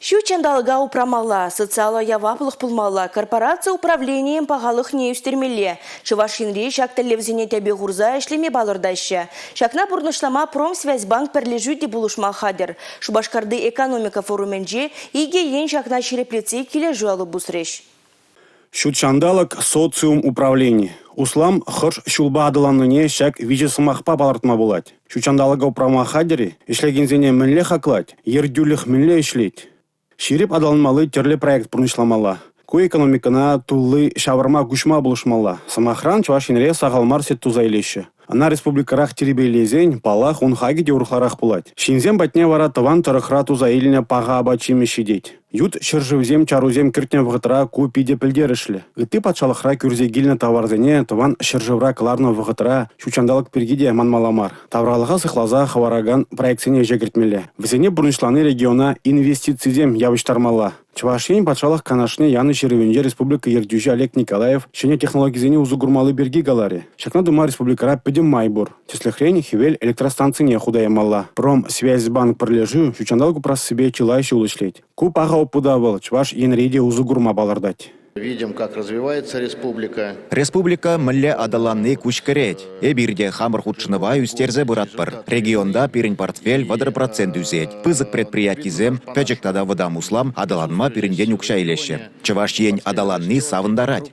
Ҫут ҫанталӑка упрамалла, социаллӑ яваплӑх пулмалла, корпораци управленийӗн пахалӑхне ӳстермелле. Чӑваш Енре ҫак тӗллевсене тӗпе хурса ӗҫлеме палӑртаҫҫӗ. Ҫакна пурнӑҫлама Промсвязьбанк пӗрлешӳ те пулӑшма хатӗр. Шупашкарти экономика форумӗнче икӗ ен ҫакна ҫирӗплетсе килӗшӳ алӑ пусрӗҫ. Ҫут ҫанталӑк, социум, управлени. Услам хӑш ҫулпа аталаннине ҫак виҫе сӑмахпа палӑртма пулать. Ҫут ҫанталӑка упрама хатӗр-и? Ӗҫлекенсене мӗнле хаклать? Ертӳлӗх мӗнле ӗҫлет? Ҫирӗп аталанмалли тӗрлӗ проект пурнӑҫламалла. Ку экономикӑна тулли ҫаврӑма куҫма пулӑшмалла. Сӑмахран, Чӑваш Енре сахал мар сӗт туса илеҫҫӗ. Ӑна республикӑрах тирпейлесен, паллах, ун хакӗ те урӑхларах пулать. Ҫынсем патне вара тӑван тӑрӑхра туса илнӗ паха апат-ҫимӗҫ ҫитет. Ют ҫӗршывсем чарусем кӗртнӗ вӑхӑтра ку питӗ пӗлтерӗшлӗ. Ытти патшалӑхра кӳрсе килнӗ таварсене тӑван ҫӗршывра кӑларнӑ вӑхӑтра ҫут ҫанталӑк пирки те манмалла мар. Тавралӑха сыхласа хӑваракан проектсене ӗҫе кӗртмелле. Вӗсене пурнӑҫлани региона инвестицисем явӑҫтармалла. Чӑваш Ен Патшалӑх Канашне янӑ ҫырӑвӗнче республика ертӳҫи Олег Николаев ҫӗнӗ технологисене усӑ курмалли пирки каларӗ. Ҫакна тума республикӑра пӗтӗм май пур. Тӗслӗхрен, хӗвел электростанцине хута ямалла. Промсвязьбанк пӗрлешӳ ҫут ҫанталӑк упрассипе чылай ҫул ӗҫлет. Ку паха опыта вӑл Чӑваш Енре те усӑ курма палӑртать. Видим, как развивается республика. Республика мӗнле аталанни куҫ кӗрет. Эпир те хамӑр хутшӑнӑва ӳстерсе пыратпӑр. Регионта пирӗн портфель 30 процент ӳсет. Пысӑк предприятисем, пӗчӗк тата вӑтам услам аталанма пирӗнтен укҫа илеҫҫӗ. Чӑваш Ен аталанни савӑнтарать.